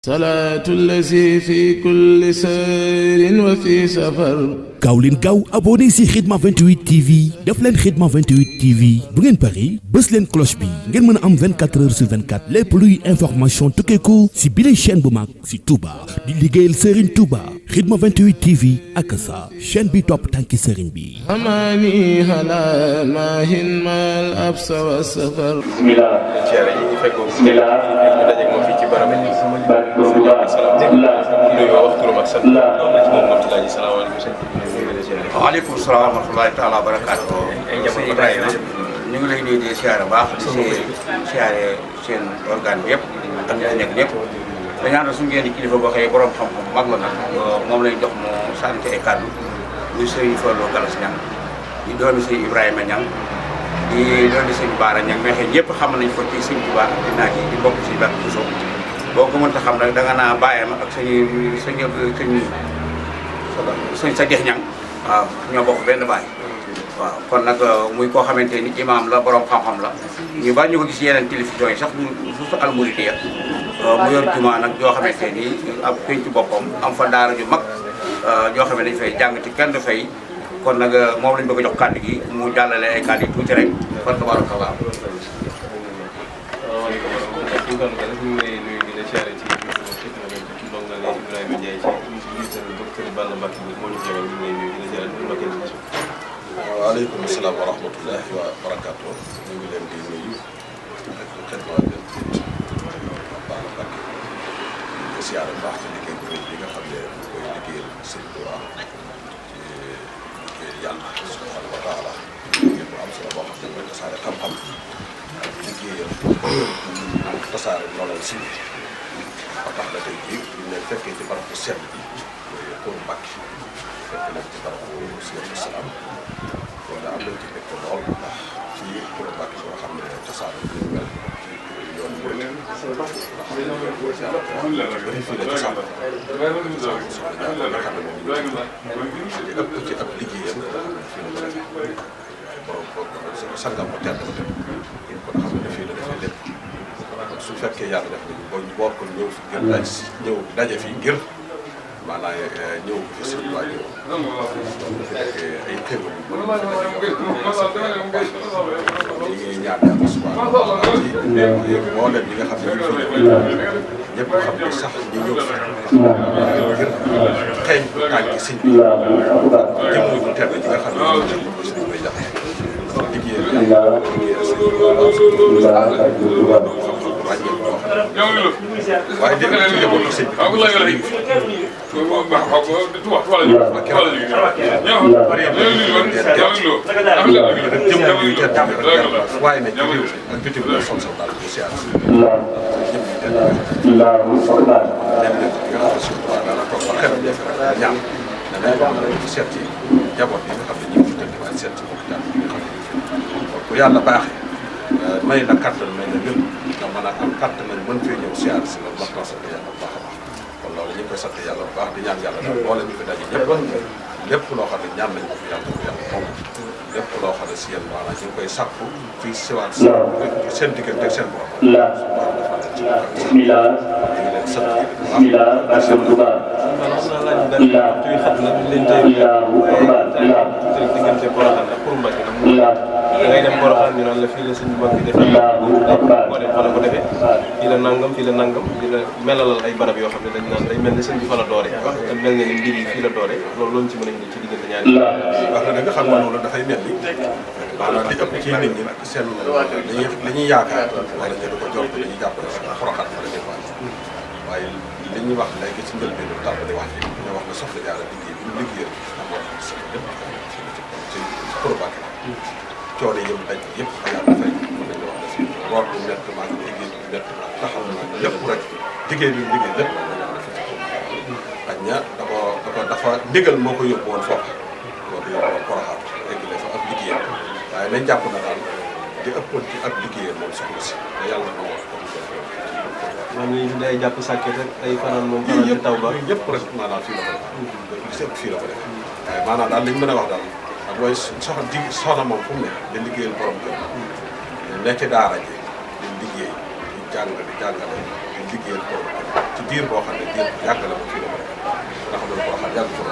salaatu lazi fi kulli sayrin wa fi safar. gaaw leen gaaw abonné si Khidma 28 TV def leen Khidma 28 TV bu ngeen pari bës leen cloche bi ngeen mën a am 24 heures sur 24 lépp luy information tukkeeku si bile chaîne bu mag si Touba di liggéeyal Serigne Touba Khidma 28 TV ak sa chaîne bi topp tànki Serigne bi. amaani halal maahin mal absa wa safar. bismillah. bismillah. waaleykum salaam wa rahmatulahi taala wa barakaatu. sëñ Ibrahima ñu ngi lay nuyu di siyaare baax di siyaare seen organe bi yëpp ak ñi nekk ñëpp dañu ànd suñu ngeen di kilifa boo xëyee borom xam-xam mag la nag moom lañ jox mu sànni ay kàddu muy sëñ Fallou Galas Niang di doomi sëñ Ibrahima Niang di doomi sëñ Baara Niang mais xëy ñëpp xam nañ ko ci sëñ Tuubaa ak dinaa ji di bokk ci Mbàkke Buso boo ko mënta xam nag danga naa bàyyam ak sëñ Sadikh Niang waaw ñoo bokk benn baay waaw kon nag muy koo xamante ni imaam la borom xam-xam la ñu bari ñu ko gis yeneen télévision yi sax surtout Almouridiya mu yor jumaa nag joo xamante ni ab penc boppam am fa daara ju mag joo xam ne dañ fay jàng ci kenn du fay kon nag moom lañ bëgg a jox kàddu gi mu jàllale ay kàddu yi tuuti rek kon tabarakallah. waaleykum salaam wa rahmatullahi wa barakaatu. ñu ngi leen di nuyu ak Khidma 28 Balla Mbacké di siyaare bu baax ci liggéey bu rëy bi nga xam ne koy liggéeyal Sëriñ Tuubaa ci liggéeyal yàlla subhaanahu wa taala liggéey bu am solo boo xam ne mooy tasaare xam-xam ak liggéeyal tasaare loolal si ba tax na tey jii ñu leen fekkee ci barab bu sell bi pour Mbacké fekk leen ci barab bu Sëriñ Salaam wala am nañ ci mbégte lool ndax ci pour Mbacké boo xam ne tasaare bi ñu mel ci yoon bu rëy ndax bëri fii la tasaare nga xam ne moom li ëpp ci ab liggéeyam fii la ko defee waaye borom sangam bu tedd ba tey ko xam ne fii la defee lépp su fekkee yàlla def nañu boo ñu boor ko ñëw fi ngir ñëw daje fii ngir maanaam ñëw fi suñu waajur donc dafa nekk ay xéwal yu bëri ñu ngi ñaan yàlla subhanahu wa taala ci mboolem ñi nga xam ne ñu fi ñëpp xam ne sax ñu ñëw fi ngir xeeñ tànki sëñ bi jëmm bu tedd ñi nga xam ne ñu ngi ko sëñ koy jaxe liggéeyal yàlla liggéeyal sëñ bi waaye dégg nga ci njabootu sëñ waaye nag ci réew ak bitim réew sol sa daal di siyaar si jëm yi tedd dem leen nga xam ne suñu waa daana toog ba xelam jafe rek ñaan danañ wax rek ci seet ci njaboot yi nga xam ne ñu ngi fi tëdd waaye seet ci bokk jàmm yi nga xam ne bu yàlla baaxee may la kattan may la gën nga mën a am kattan nañ mën fee ñëw siyaar si loolu wax naa sant yàlla bu baax a baax kon loolu ñu ngi koy sant yàlla bu baax di ñaan yàlla daal boole ñu fi daje ñëpp lépp loo xam ne ñaan nañ ko fi yàlla ko yàlla moom lépp loo xam ne si yéen maanaam ñu ngi koy sàkku fii siwaat seen diggante seen borom bismillah. da ngay dem Porokhane ñu naan la fii la suñu mbokk yi defee ko def fa la ko defee fii la nangam fii la nangam di la melalal ay barab yoo xam ne dañ naan day mel ni sëñ bi fa la doore wax te mel na ni mbir yi fii la doore loolu ci mën a indi ci diggante ñaari wax na da nga xam ne loolu dafay mel ni maanaam li ëpp ci nit ñi seen li ñuy yaakaar wala ñu di ko jort dañuy jàpp ne Porokhane fa la defaat waaye li ñuy wax léegi ci njëlbeen bi tàmbali wax ji ñu wax ne soxla yàlla liggéey bi ñu liggéeyal amoon na solo lépp ci pour Mbacké coono yëpp daj yëpp yàlla dafay mën nañu wax ne si root bu métti maa ngi liggéey bu métti maa taxaw naa lépp rek liggéey bi liggéey lépp xaj na dafa ndigal moo ko yóbbu woon foofu loolu yóbbu woon Porokhane eggale fa ab liggéeyam waaye nañ jàpp na daal di ëppoon ci ab liggéeyam moom soxla si te yàlla na wax man ñi fi day jàpp sàkket rek ay fanaan moom fanaan ci taw ba yëpp rek maanaam fii la ko def fii la ko def waaye maanaam daal li ñu mën a wax daal ak mooy soxna moom fu mu ne di liggéeyal borom kër nekk daara ji di liggéey di jàng di jàngale di liggéeyal borom kër ci diir boo xam ne diir bu yàgg la ko fii la ko ndax loolu boo xam yàgg fa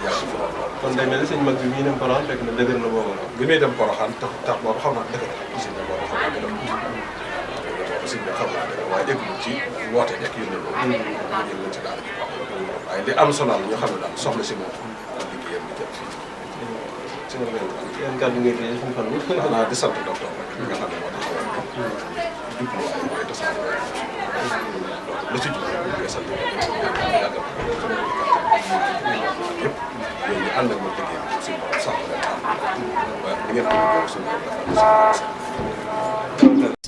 yàgg fa kon day mel ni sëñ mag bi mii dem Porokhane fekk na dëgër na boobu la. bi muy dem Porokhane tax boobu xam naa dëgg la gis nga boobu xam naa dëgg la sëñ bi xam naa dëgg waaye eggul ci woote nekk yu ne loolu ñu ci daal waaye li am solo ñu xam ne daal soxla si moom ak liggéeyam bi jëm fii si nga yan kàddu ngay tëjee suñu fan wi. xanaa di sant docteur rek nga xam ne moo taxawal jubluwaay mooy tasaare lu ci jublu ñu koy sant yàggal yëpp yooyu ñu ànd ak moom liggéey bi suñu borom sax leen waaye li ngeen ko suñu borom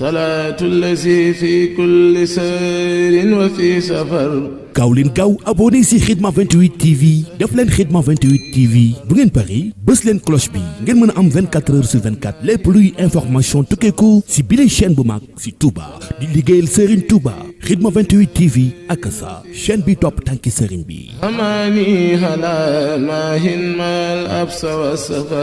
salaatu lazi fi kulli sayrin wa fi safar. gaaw leen gaaw abonné si Khidma 28 TV def leen Khidma 28 TV bu ngeen pari bës leen cloche bi ngeen mën a am 24 heures sur 24 lépp luy information tukkeeku si bile chaîne bu mag si Touba di liggéeyal Serigne Touba Khidma 28 TV ak sa chaîne bi topp tànki Serigne bi. amaani ala maahin mal absa wa safar.